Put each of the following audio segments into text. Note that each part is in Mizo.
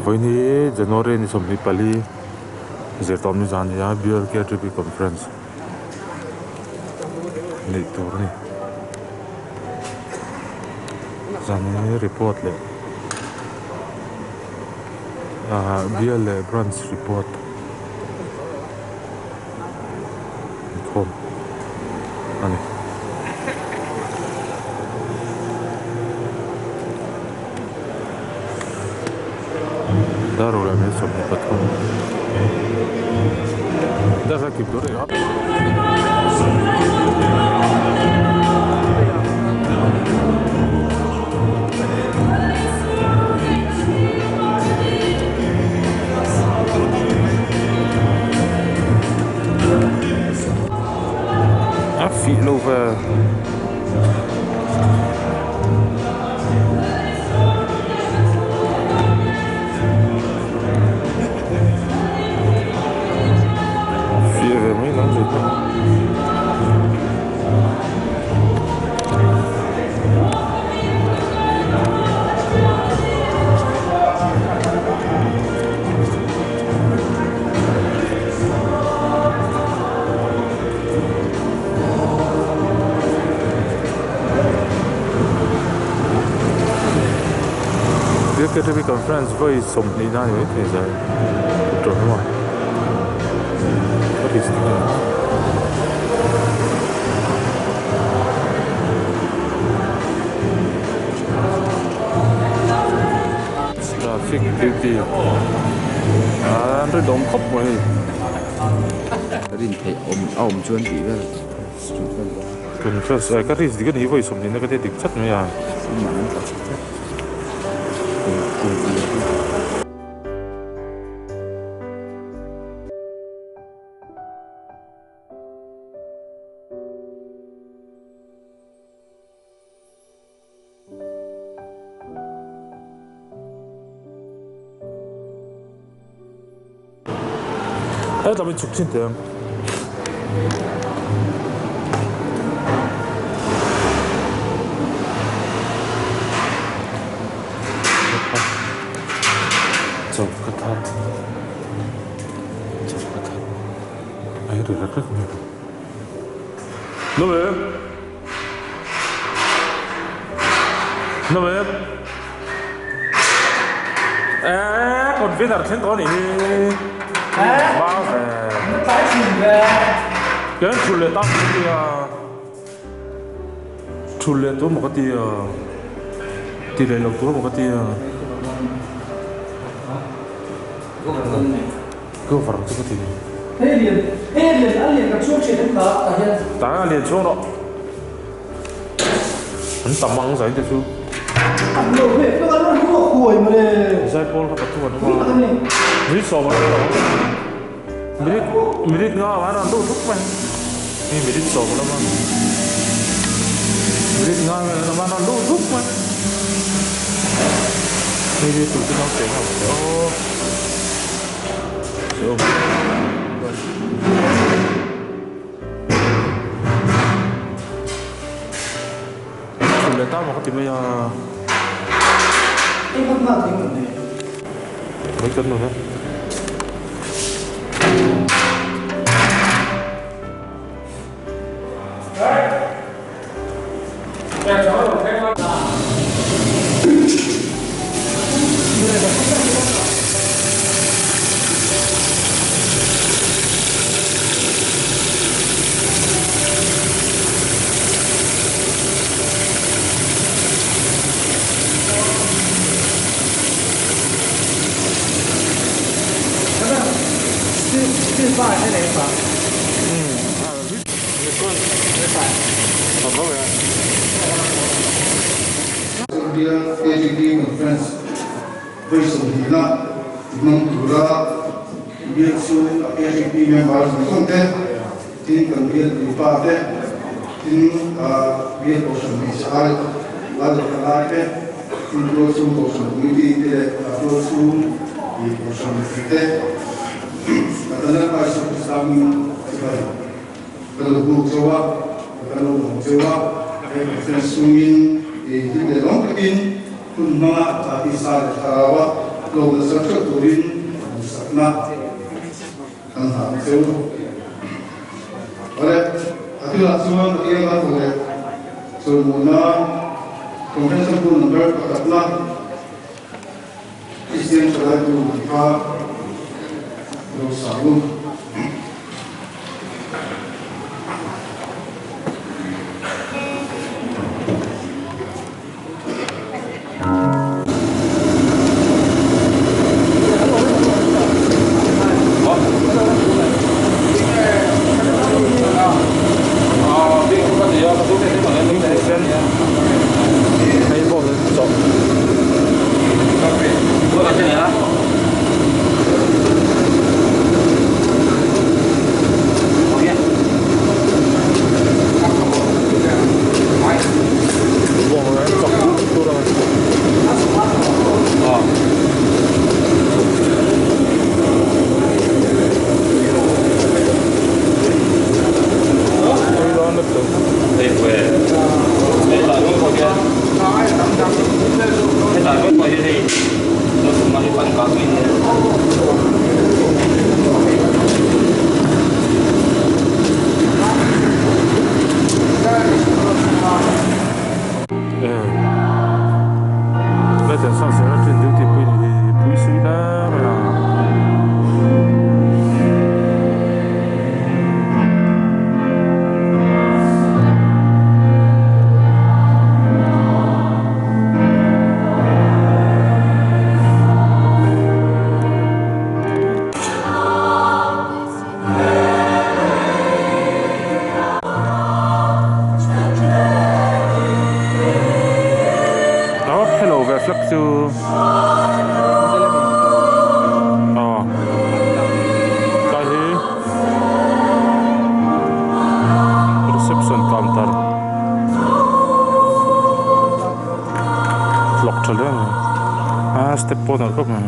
Vawiin hi January ni 24 zirtawp ni zan nia BLKTP conference neih tur a ni. Zan hi report leh ah bial leh branch report inkhawm a ni. Dar ruk leh minute 23 dar kha kip tur a ni a. A fih lo ve. Fih ve mai nang zet a. Biakatemi conference vawi 20 na a ni maithei zai tawh hlawm a what is this. Traffic duty an ri dawm khawp mai hei. Rin theih awm a awm chuan tih vel street vel a. Conference ka ri dik a ni vawi 20 na ka tia dik chat mai a. Tumah an tla chhe tlat kum kum tir hi. Hetah min chhuk thin teh ang. Choka thar choka thar a hi ri rek rek mai a. Nó về. Ê, còn viết ở trên đó này. Bao về. Cái chủ lệ tao thì chủ lệ tôi một cái thì tỷ lệ lộc tôi một cái thì cứ vào cái thì ta liền xuống đó an tam ang zai te chu zai pawl kha pathu an awm a minute sawm an awm a minute minute nga an rawn deuh thuk mai hei minute sawm an awm a minute nga vel an awm a an rawn deuh thuk mai hei hi tute naupang a awm teh aw. Chhun leh ta maw ka ti mai a. Mai kan nun e. India KGB Conference vawi 20 na hmang tura bial chhung a KGB member zawng zawng te, tin kan bial puipa te, tin bial kohhran hmeichhe ai lal leh palai te, tin tual chhung kohhran committee te leh tual chhung kohhran mipui te, Katalapa Isua Krista hming chibai. Ka lo buk cheu a, ka lo awm cheu a, he conference chungin hlim leh lawm takin hun hmanga tisa leh thlarau a Lawmna chang theuh turin duhsakna kan hlan che u. Awle, a thilah chuan a kianga thaw leh chawimawina Convention Hall number pakhatna Kristian Thalaitu tih kha lo sa u. Lock tha hle mai a step pawh nalh khawp mai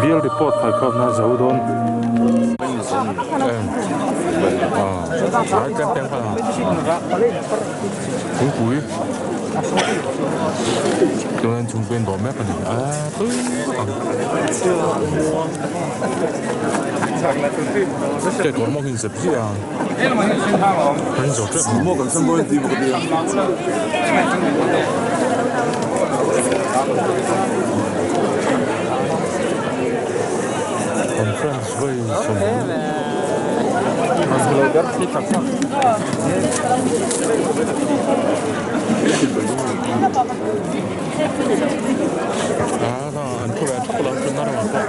bill report khai khawp na zo dawn thingpui chuan chhungkaw in dawh mek a ni a tui ngawt ang kekawr maw hi in zep ziah a. Conference vawi an thu ve thap lo tuna ramah pawh.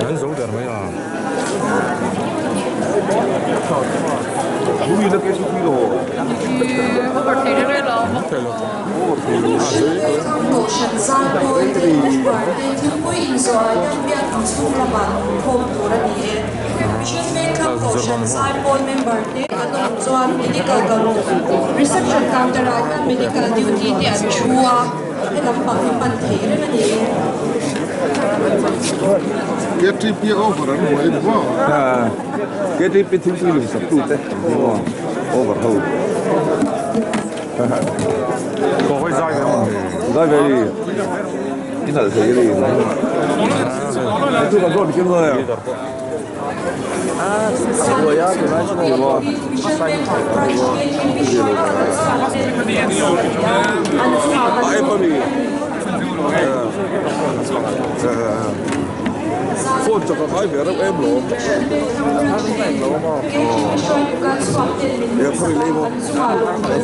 An zo der mai a. Kohhran zaipawl te member te thingpui inzawh ah hian biak inchhung lamah khawm tur a ni e. Mission Vengthlang Kohhran zaipawl member te an awm chuan medical reception counter ah hian medical duty te an thu a, he lampang hi pan thei reng a ni e. KTP over an hmuh em maw? KTP thingpui lung sak tute over ho. Kaw zai ve ang. Zai ve i nalh thei a ni. Chu kan zawt kim dawn em? Phone chak a ngai ve reuh em lawm.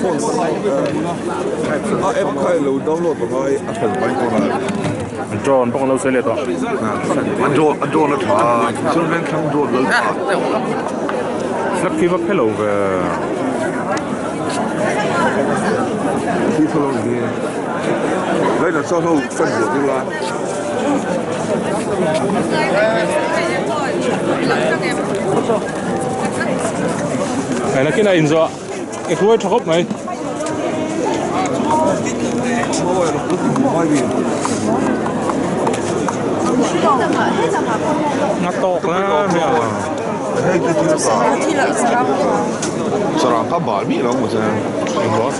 Phone a app kha ilo download a ngai a hran mai dawn a. Drone pawh kan lo sawi leh tawh. A drone a drone a tha a chuan vengthlang drone lal tha. Flag khi va phe lo ve. Khi phe lo ni. Laina chuan ho fan buat ila. Hei nakinah inzawh i hruai tha khawp mai. Nga tawk la hmel. Sarang kha bal miah lo maw che? Engmaw?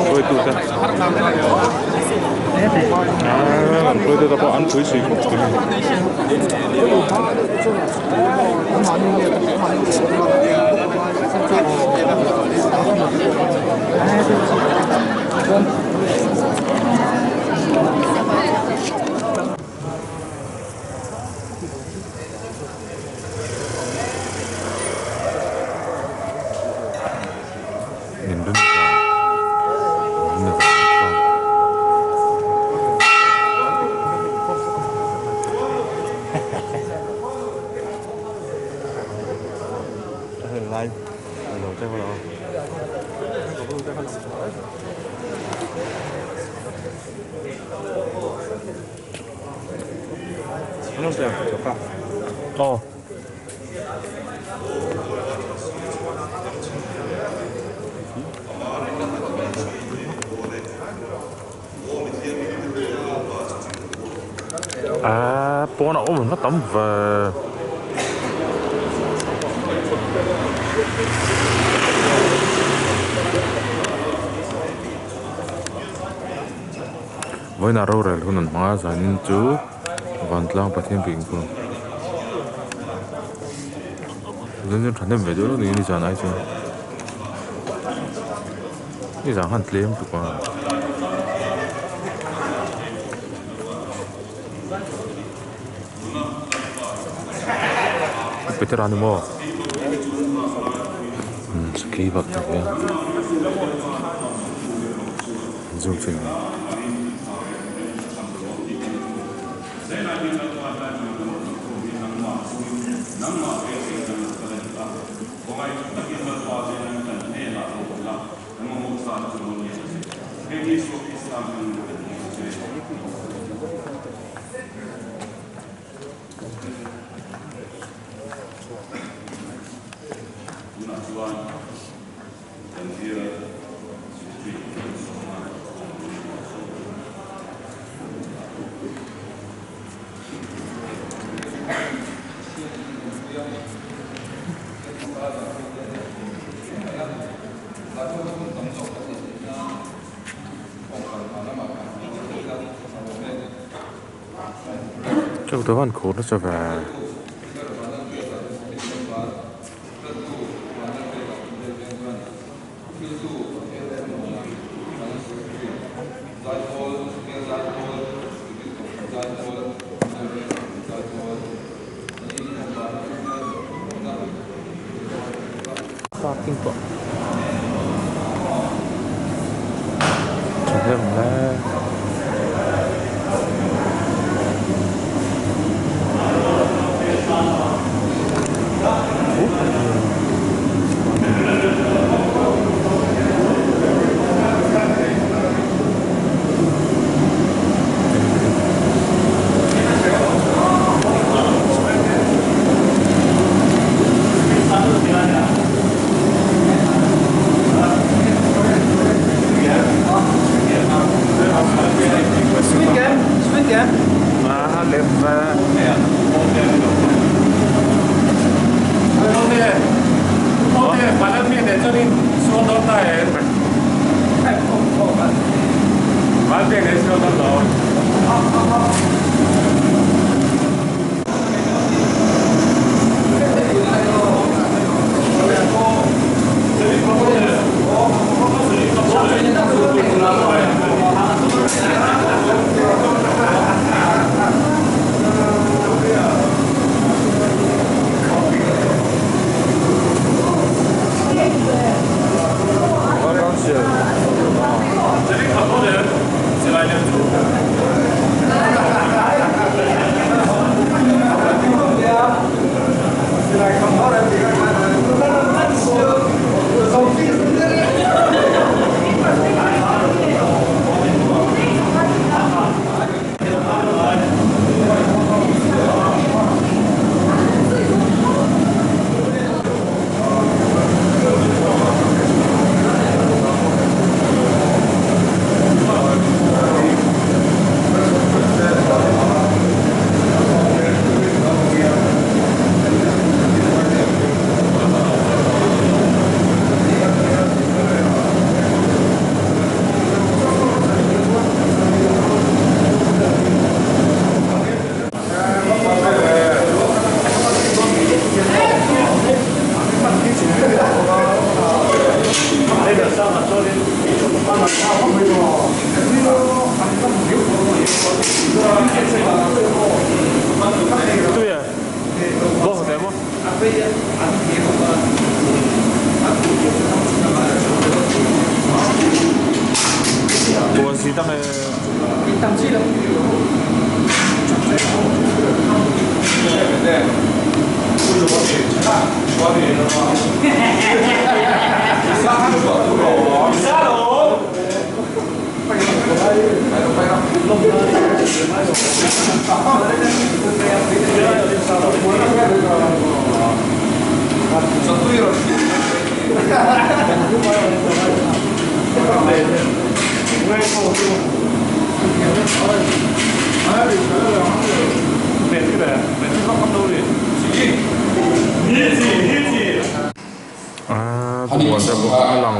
Hruaitute ah hruaitute pawh an pui sui khawp mai. Aw. Ah, pawnah awm ang tam ve. Vawiinah rorel hun an hmang a, zanin chu vantlang Pathian biak inkhawm. Zanin chu thahnem ve deuh lo niin nizan ai chuan nizan khan tlem tuk a. Peter a ni maw? Sakei bak tak e. Zoom film. Chau te van khur nasa ve. Parking pawh thahnem hle.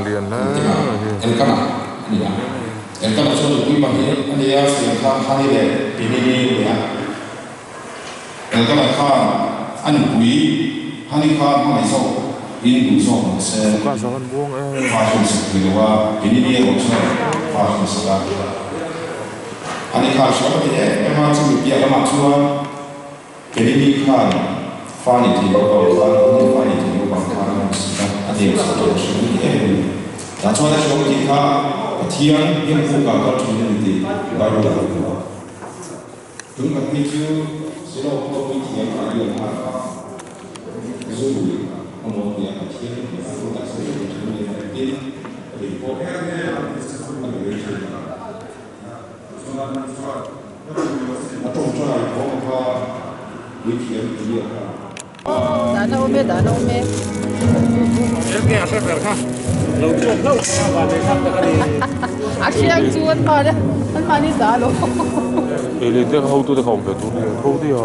lian hle mai hi. Elkana a ni a. Elkana chuan nupui pahnih a nei a, chutiang khan Hani leh Penini a nei a. Elkana khan a nupui Hani kha hmangaih zawk in duh zawk mah se, Ka zang an buang e. fa hrinsak thei lo a, Penini erawh chuan fa hrinsak a. Hani khan hriam a ti em em a, chumi piah lamah chuan Penini khan fa nei thei lo vang khan, Hani fa nei thei lo vang khan a hmusit a, a deu chho tawh hrim a ti em a ni. Tah chuan a hriam a tih kha Pathian biakbukah kal thin a ni tih Bible-ah a hmu a. Tun khat phei chu Silo pawh pui thiam a lian a, zu lui a mawn nia Pathian a hmu a, chutah sawi lo thin a ni a, tin ri pawh a ni rei thin a. A tawngtai thawm kha pui thiam i nia kha. Dan a awm e, dan a awm e. A hriang chu an mahni an mahni dah lo. Ei te hotu te kha awm ve tur nia tho tia.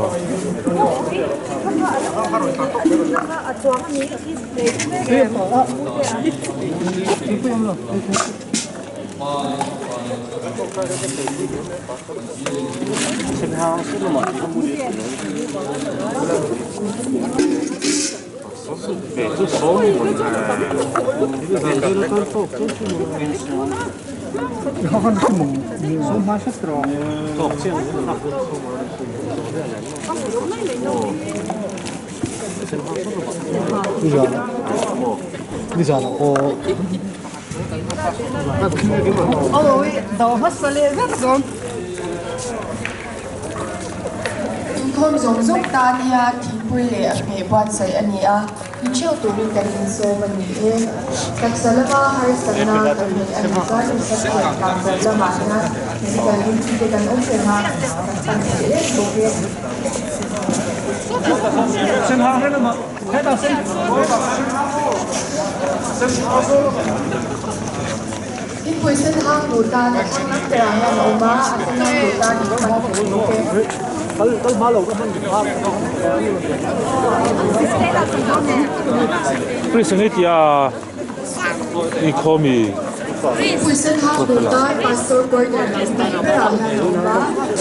Inkhawm zawng zawng tan hian thingpui leh a hmeh buatsaih a ni a, intheuh turin kan insawm a ni e. Taksa lama harsatna kan neih a nih chuan reception kangkawt lamah hian medical duty te kan awm reng a, kan pan theih reng bawk e. Thingpui sen hang tur tan a thlang lam berah hian a awm a, a sen hang tur tan in pan thei bawk e. Thingpui sen hang tur tan Pastor Quarter lam hnaih berah hian a awm a,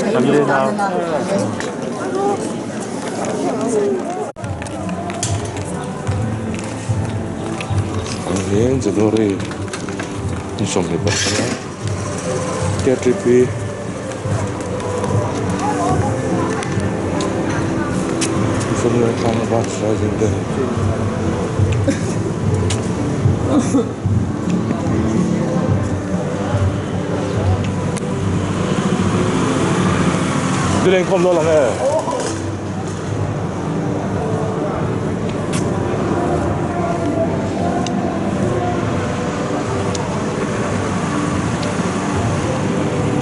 a in tan a lak theih e. Hian January ni 25 KTP Missionary Thlang Branch Rising Day. Dileng khawm dawn ang e.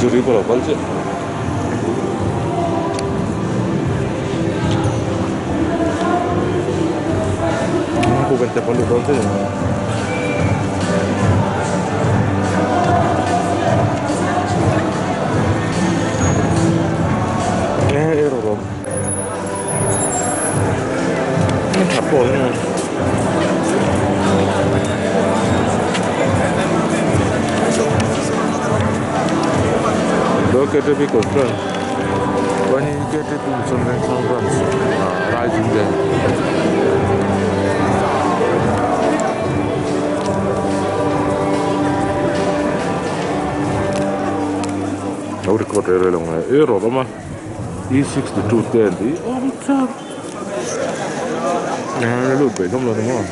Jury pawh lo kal chiah. Ku kan te pawh lut dawn chiah. Eh, eh, ro KTP Conference 关于 KTP 中间 Conference 啊，Rising Day。Lo record reng reng lo nge e rawh awm a E62 te an tih awm chak a lut peih hlawm lo ni maw.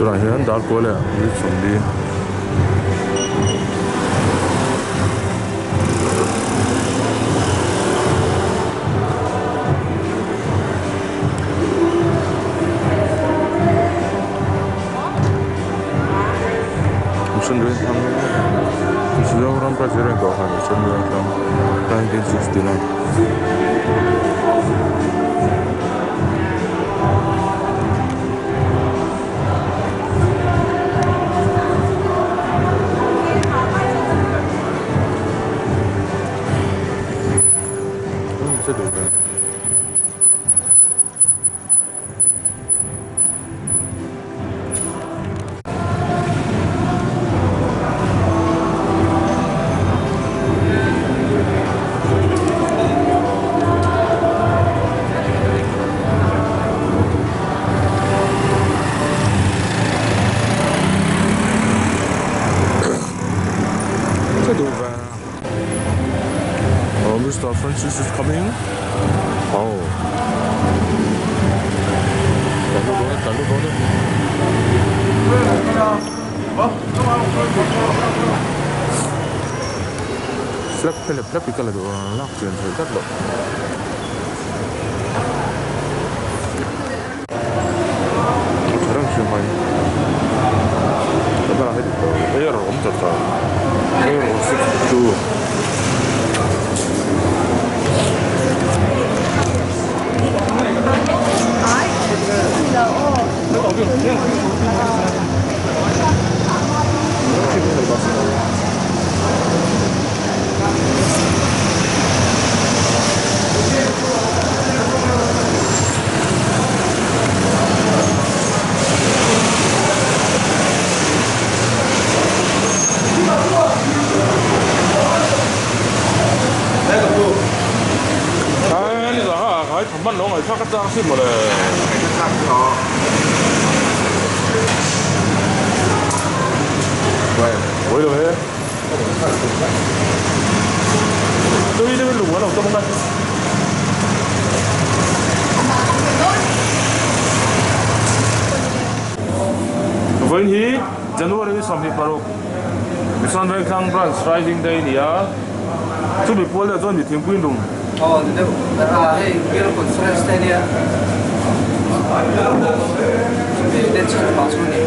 Tunah hian dar kual leh minute 40. Mission Vengthlang Mizoram President Kohhran Mission Vengthlang 1969. Che duh ve. Che duh ve. Oh, Mr. Francis is coming. Oh. Flag te leh flag hi ka la duh a, lak chian thei tlat loh. A tha reng si mai. Camera hi air a awm ta ta. Air on 62. Vawiin hi January 26 Mission Vengthlang Branch Rising Day a ni a, chumi pual deuh chuan mi thingpui lung. Aw ni deuh a hei bial conference te ania chumi den chhan vang chu a ni.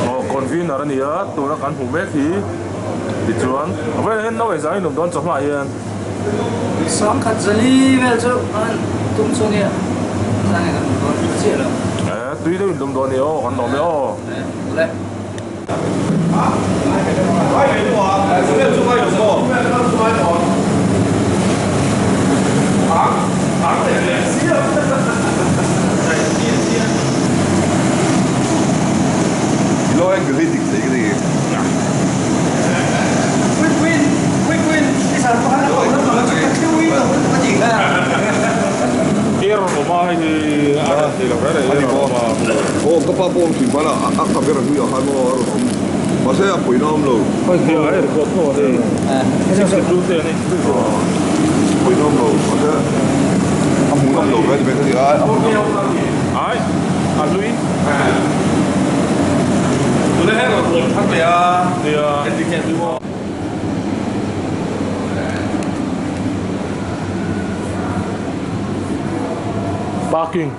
Aw convener a ni a, tuna kan hmuh mek hi tichuan vawiin hian no engzah in awm dawn chawhma ah hian. Sangkhat zali vel chu an tum chu ania zan in an awm dawn chiah lo. Eh tui deuh in tum dawn nia aw kan lawm e aw. Eh awle. Low angle hi dik thei ka ni. Aw ka pa pawh awm thin hman a, a camera hlui ah khan maw a rawn awm. Mahse a pawina awm lo. Pawina awm lo mahse a hmuhnawm lo ve a ni mai ka ti a, a hmuhnawm lo. Parking.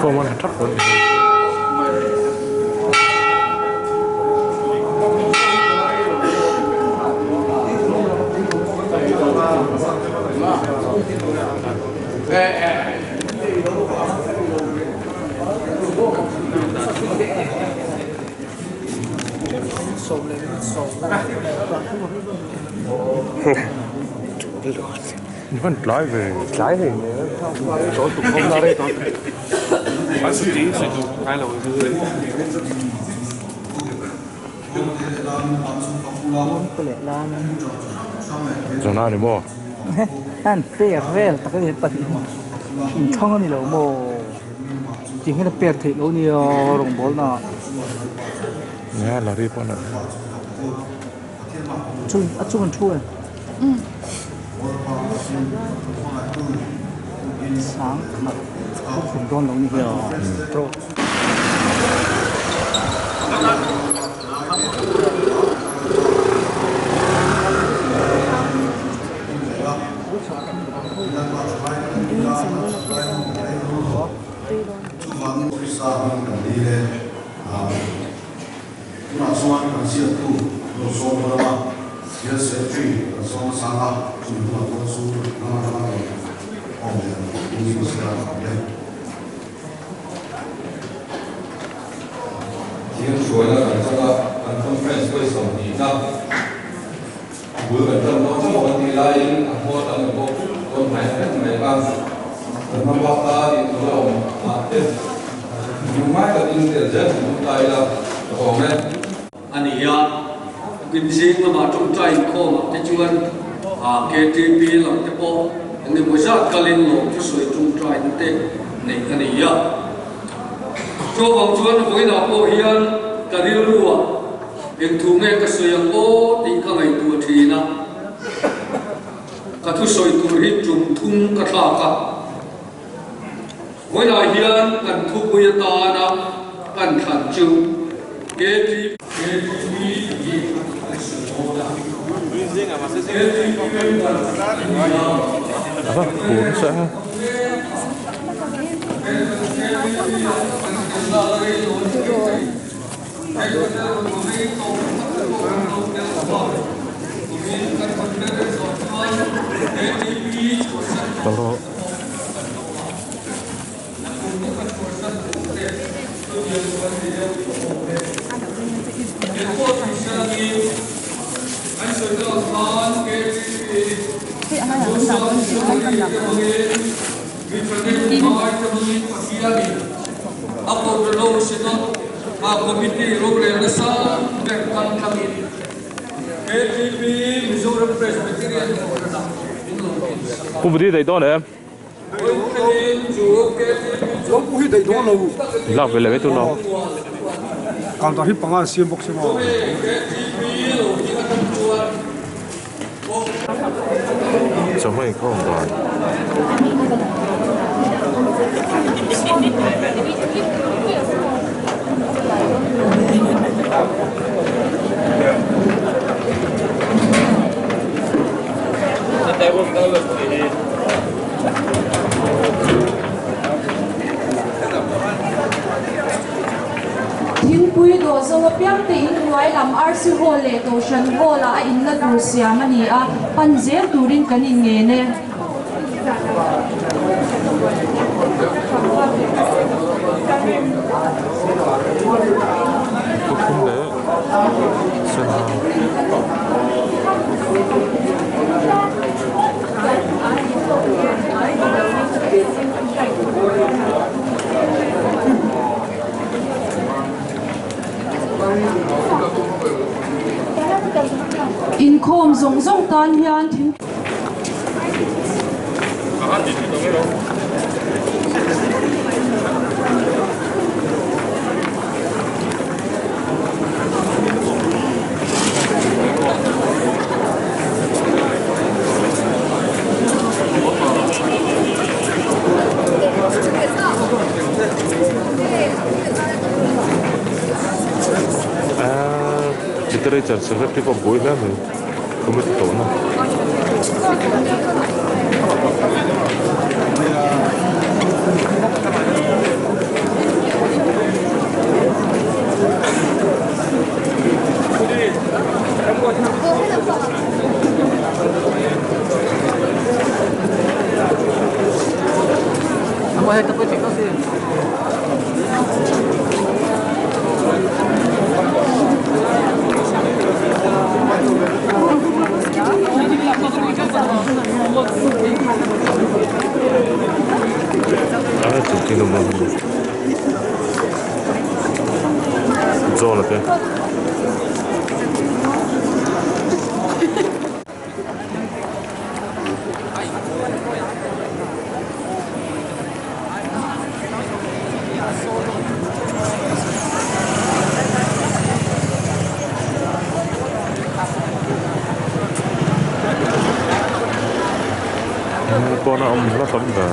Form an thap dawn ni. Ni hman tlai ve. Tlai hei ne. Zona ni maw? An per vel tak a ni pahnih inthlang a ni lo maw? Tih hian a per theih loh a nia rawngbawl na ah. Nia lari pawh a Chung a chung an thu em? Sang khat pawh hlum dawn lo ni hi aw. Tunah chuan kan ziaktu Lawmsawm lama Bial Secretary kan sawm a sang a, chumi hunah chuan chu ram atanga rawn awm leh ang. News ka awm e. Thil hruaina kan chang a, kan conference vawi 20 na bul kan tan dawn chauh kan tih laiin a hmual tam em pawh dawn hnai ta vek mai a, kan hma bak ta tih tur a awm ah te nungai takin tel zel thei tum ta ila ka awm e. A ni a, tukin zing lamah tawngtai inkhawmah te chuan KTP lam te pawh eng emaw zat kalin lawm thusawi tawngtaina te neih a ni a. Chuvang chuan vawiinah pawh hian ka rilruah eng thu nge ka sawi ang aw tih ka ngaihtuah thin a. Ka thusawi tur hi tum thum ka thlak a. Vawiinah hian kan thupui atana kan thlan chu KTP KTP tih kan sawi dawn a. KTP member an ni a. A va phur nasa a. Kal rawh. Pu Budi daih dawn em? Lak ve leh mai tur lo. Counter hi panga an siam bawk si maw? Chawhma inkhawm dan. Thingpui dawh zo apiang te in hnuai lam RC Hall leh Kohhran Hall ah a inla tur siam a ni a, pan zel turin kan inngen e. Pathum leh senhang. Inkhawm zawng zawng tan hian thing. Literature secretary pawh buai hle mai committee tawhna. A thingthing awm a John a te. Pawn a awm hla tam ve.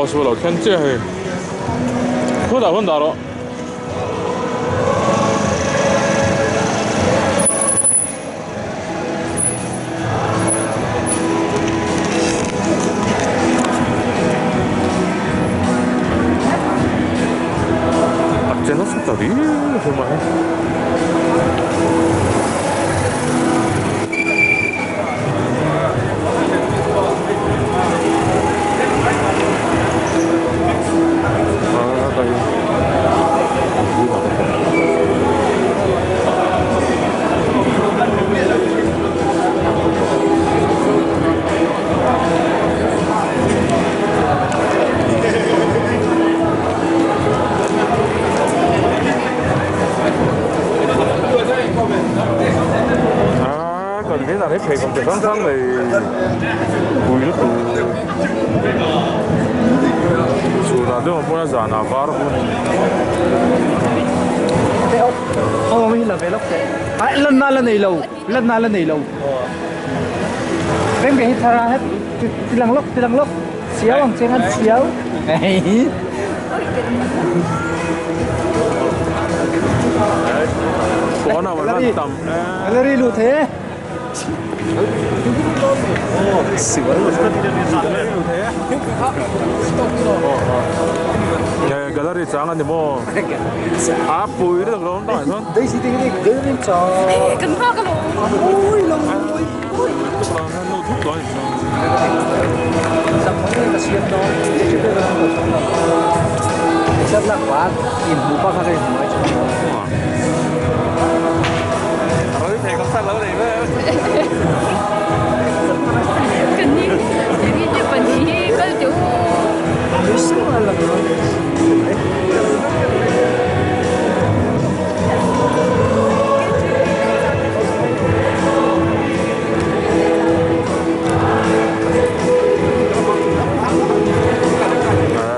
Bus pawh a lo thleng chiah hei khutah khawn dah rawh. A che nasa ta riau hlawm a hei. Kan inah hi pheikhawk chi hrang hrang nei pui lutuk chhunah deuh pawh a zanah var hun. Aw hi la ve lawk teh. Ai lanna la nei lo lanna la nei lo. Veng ve hi thara het tilang lawk tilang lawk siau ang che ngan siau. Pawnah van tam Gallery lut thei e. Gallery chang a ni maw? A pui lutuk lo tak ah chuan. Daisy te hi gallery chang. Kan nghak a lo. Ui lo ui. Nu thuk tawh a ni chuan. Zam mai ka siam dawn. Chat lak pat in hmu pa kha ka in hmu ai chuan. Kan ni ni te pahnih hi kal teh u.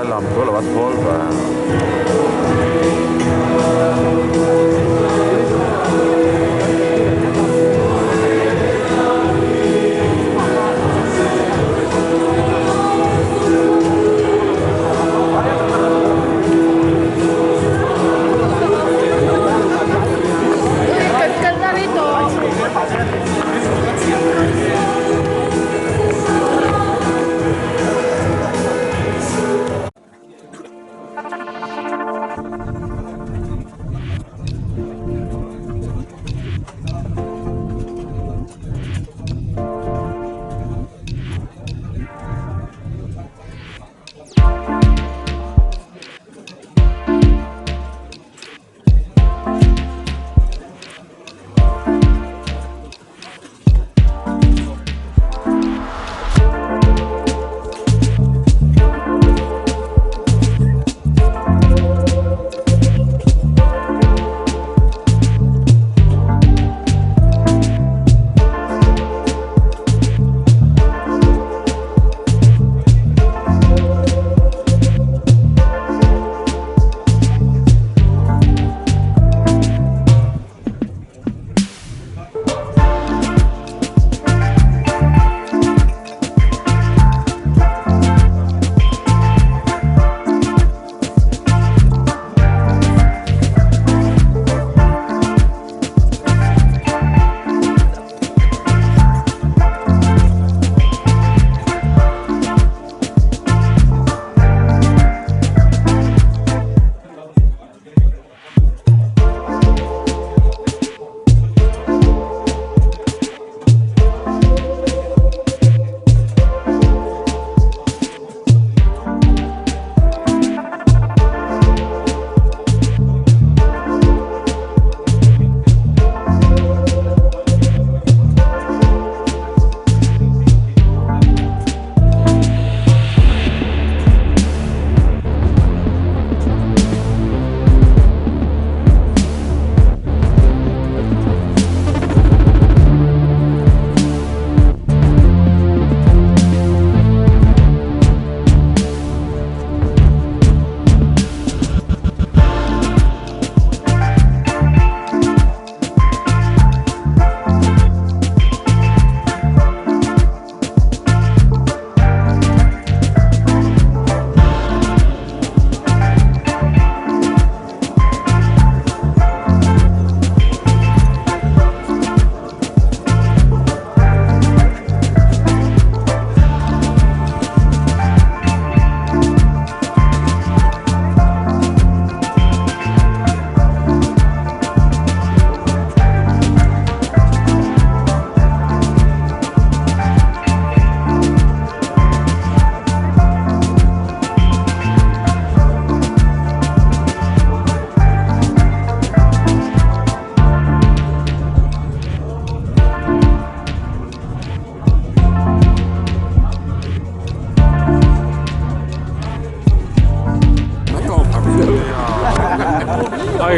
Lam chu a lo a thawl vang.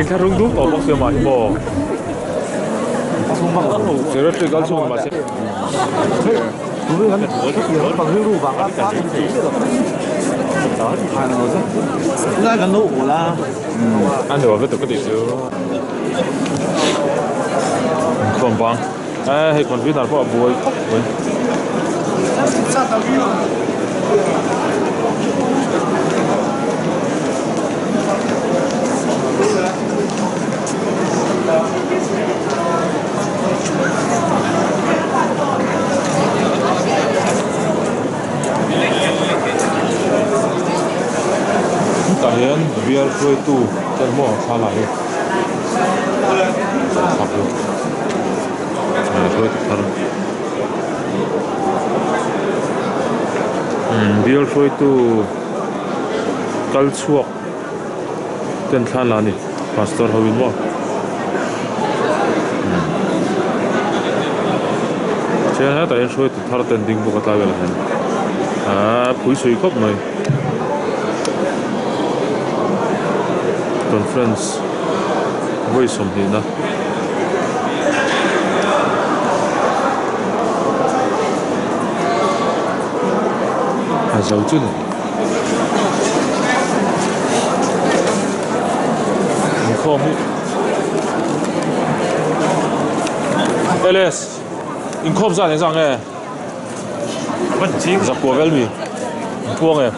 Inthlahrung dup tawh bawk sia mah hi maw. Secretary kal chhung mahse. A nuam lutuk ka tih chu. Inkhawm bang. Eh hei convener pawh a buai khawp mai. Tah hian bial hruaitu ten maw thla la hi Bial hruaitu kal chhuak ten thla la a ni pastor ho in maw chuan hetah hian hruaitu thar ten ding bawk a tlai velah hian aaa pui sui khawp mai conference vawi sawmhnihna. A zo chu ni. Inkhawm hi LS inkhawm zan engzah nge? Zakua vel mi an puang em?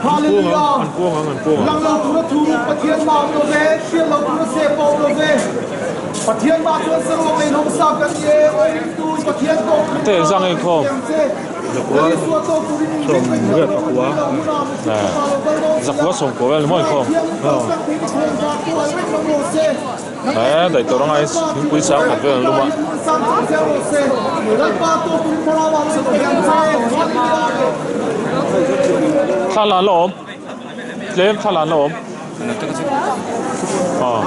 An puang ang, an puang ang, an puang ang. Lang lo tura thu Pathian mah awm lo ve, hriat lo tura se pawh awm lo ve. Pathian mah chuan saruak lei hnawm sa kan ni e, awi ringtu Pathian tawk turin Te engzah nge inkhawm? ang che. Lal Isua tawk turin in ring mai thiam lo kan ni lo, hmunah mihring fapa lo kal dawn si a. Zakua sawmkua vel ni maw inkhawm? Thianghlim kalsan thei ni khawn vah pawh al reng lo rawh se. Eh, daih tawh anga thingpui sang khat vel an lum a. Thla lan la awm, tlem thla lan la awm. Aw.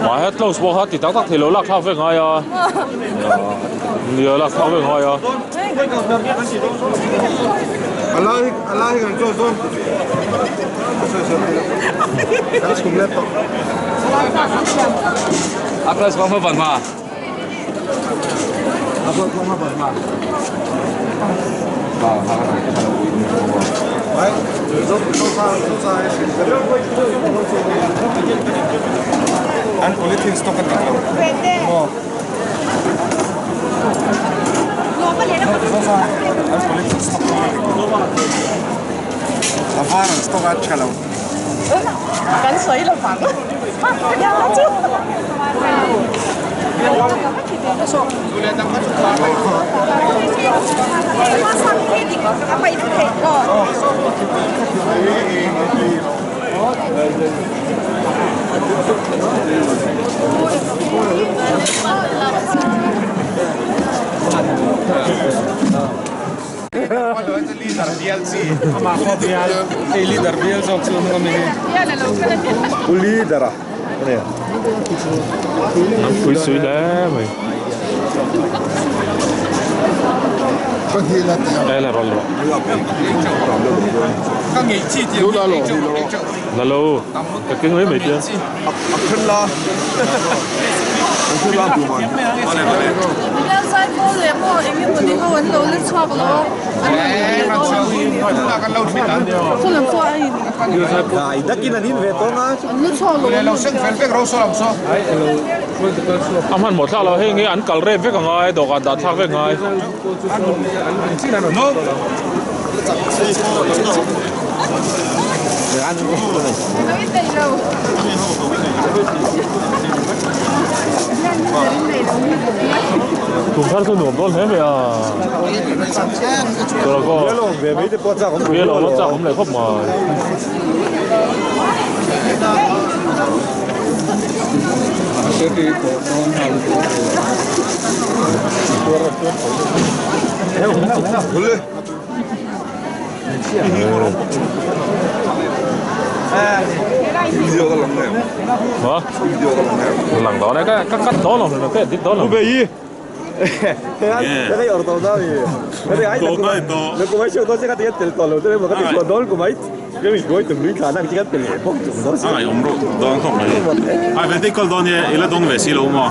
Mahse close pawh kha ti tak tak thei lo lak thlak vek ngai a, nia lak thlak vek ngai a. An politics tawk a dik lo maw? An politics tawk a dik lo. A var an stock a tha lo. Kan sawi lo vang. An pui sui hle mai. E la rawl rawh. La lo. Ka keng mai mai tia. A hmanhmawh thlak lo hei nge an kal rep vek a ngai dawhkan dah thlak vek ngai. Tum thar chu nuam dawn hle mai a. Bial awm a chak awm leh khawp mai. Hả? Lần đó đấy cái cắt cắt đó là nó cái đít đó là. Ai om ro don khop mai. Ai ve tikol don ye ila dong ve si lo mo.